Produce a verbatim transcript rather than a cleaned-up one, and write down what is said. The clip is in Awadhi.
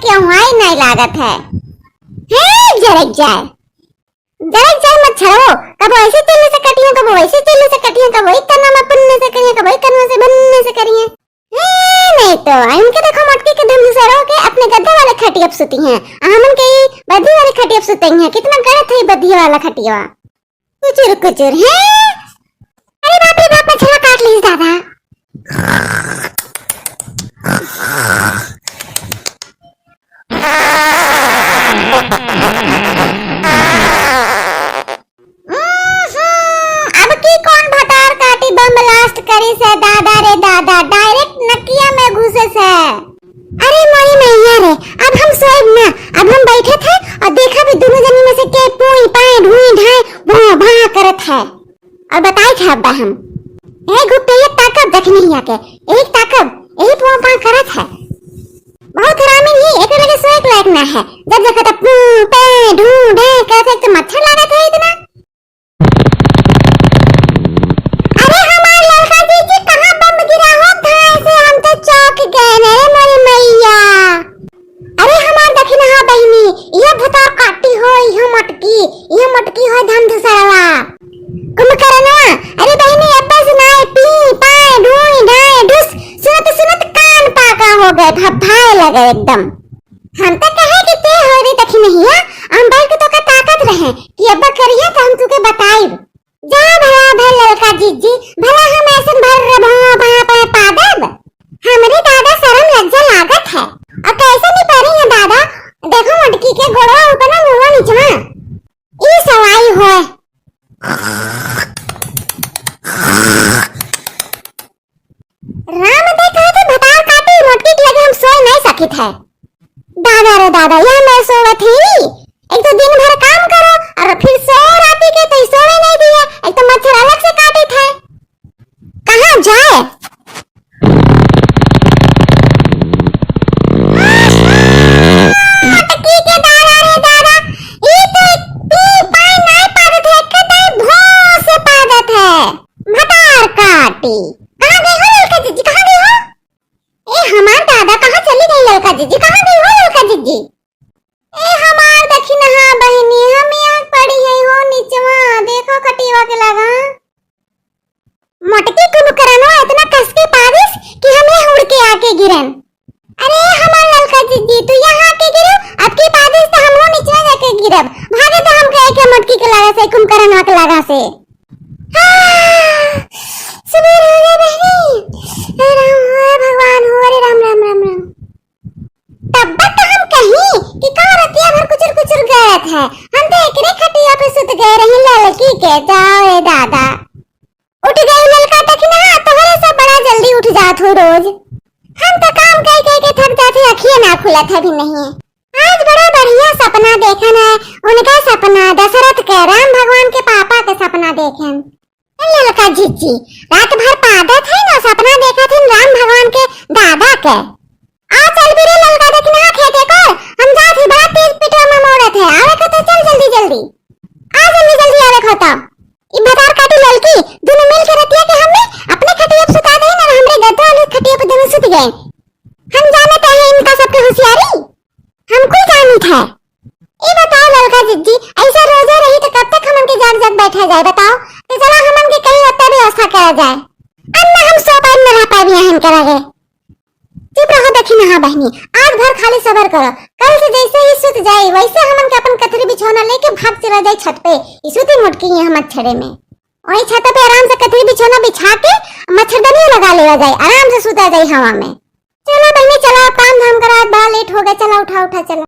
केहुआई नाहीं लागत है। हे, जरक जाए, जरक जाए मच्छरो, कबो ऐसे चूल्हे से कटिया, कबो वैसे चूल्हे से कटिया, कबो एक कनवा में पुन्ने से करिया, कबो एक कनवा से भुन्ने से करिया। हे, नहीं तो, इनके देखो मोटकी के धुंध सरो के अपने गद्दा वाले खटिया पे सुती हैं, आ हमन के ई बद्धी वाले खटिया पे सुतई हैं। कितना गलत है ई बद्धी वाला खटिया। कुचुर कुचुर, हे। अरे बाप रे बाप, मच्छरा काट लीस दादा। उहुं, अब की कौन भतार काटी बम blast करिस दादा रे दादा, direct नकिया में घुसिस। अरे मोरी मैया रे, अब हम सोएब ना, अब हम बैठे थे और देखा भी दोनों जनी में से के पूई पाए ढूई ढाए भों भा करत है। और बताई थे अब्बा हम, ए गुप्ते, एक ताकब देखनी हिया के, एक ताकब, यही पों पां करत है। बहुत हरामी ही, एक लगे सोए के लायक ना है। जब देखो तब पूं, पे, ढूं, ढे करत है, एक तो मच्छर लागत है इतना। अरे हमार ललका जीजी, कहाँ बम गिरा हो? धाए से हम तो चौंक गए रे मोरी मैया। अरे हमार दखिनहा बहिनी, इहो भतार काटी हो, इहो मोटकी, इहो मोटकी हो धमधुसरवा। कुंभकरनवा, अरे बहिनी, अब्बे से नाय पी, पाए, ढूई, ढाए, ढुस, सुनत, सुनत कान पाका हो गए, भभाए लगे एकदम। हम तो कहे कि ते हो रे दखिनहिया, हम बैठ के तोका ताकत रहे कि अब्बा करिया तो हम तुके बताइब। जा भला भल ललका जिज्जी, भला हम ऐसन भर रभवा भा पै पादब? हमरे दादा शरम लज्जा लागत है। और कैसे नहीं परी है दादा? देखो मोटकी के गोड़वा ऊपर ना मुँहवा निचवा। ई सवाई होय। राम दे कहे थे भतार काटी मोटकी के लगे हम सोए नहीं सकित है। दादा रे दादा, यह मैं सोवत ही। एक तो दिन भर काम करो और फिर सो राती के तो सोवे नहीं दिए। एक तो मच्छर अलग से काटित है। कहाँ जाए? मोटकी के दादा रे दादा, ई तो पी पाई नहीं पादत है, कतई भों से पादत है। भतार काटी। कहाँ गई हो ललका जिज्जी, कहाँ गई हो? ए हमार दादा, कहाँ चली गई ललका जिज्जी, कहाँ गई हो ललका जिज्जी? ए हमार दखिनहा बहिनी, हम यहाँ पड़ी है हो निचवा, देखो खटिया के लगा। मोटकी कुंभकरनवा इतना कस के पादिस कि हम यहाँ उड़ के आके गिरन। अरे हमार ललका जिज्जी, तू यहाँ आके गिरो, अब की पादिस तो हम लोग निचवा जाके गिरब। भागे तो हम कहे के मोटकी के लगा से, कुंभकरनवा के लगा से। हाँ, सुबह हो गया बहनी। हे राम, हे भगवान, हो रे राम, राम, राम, राम। तब तक हम कहीं कि का रतिया भर कुचुर कुचुर गयत है। हम तो एकरे खटिया पे सुत गए रही ललकी के, जाओ रे दादा। उठ गई ललका दखिनहा, तोहरे से बड़ा जल्दी उठ जात हो रोज। हम तो काम कई कई के थक जात है, अखिए ना खुलत है भी नहीं। आज बड़ा बढ़िया सपना देखन है, उनका सपना दशरथ के, राम भगवान के पापा के सपना देखन। ए ललका जिज्जी, रात भर पादत है ना, सपना देखत है राम भगवान के दादा के। आ चल भी रे ललका, देखी ना खेते को, हम जात ही बड़ा तेज पिटवा में मोड़त है, आवे को तो चल जल्दी जल्दी। आ जल्दी जल्दी आवे को तो। ई भतार काटी ललकी, दोनों मिल के रतिया के हमने अपने खटिया पे सुता दे ना, हमरे गद्दा वाले खटिया पे दोनों सुत गए। हम जानत है इनका सबके होशियारी। हम कुल जानी था। ई बताओ ललका जिज्जी, ऐसा रोजा रही तो कब तक हमन के जाग जाग बैठा जाए बताओ? तो चला हमन के कहीं ओत्ता व्यवस्था करा जाए। अब ना हम सो पाए, ना रह पाए यहाँ इनके लगे। चुप रहो दखिनहा बहिनी, आज भर खाली सबर करो। कल से जैसे ही सुत जाए वैसे हमन के अपन कथरी बिछौना लेके भाग चला जाए छत पे। ई सुती मोटकी यहाँ मच्छरे में। वही छत पे आराम से कथरी बिछौना बिछा के मच्छरदानी लगा लेवा जाए, आराम से सुता जाए हवा में। चलो बहिनी, चलो, काम धाम करा, बड़ा लेट हो गया, चलो, उठा, उठा, चलो।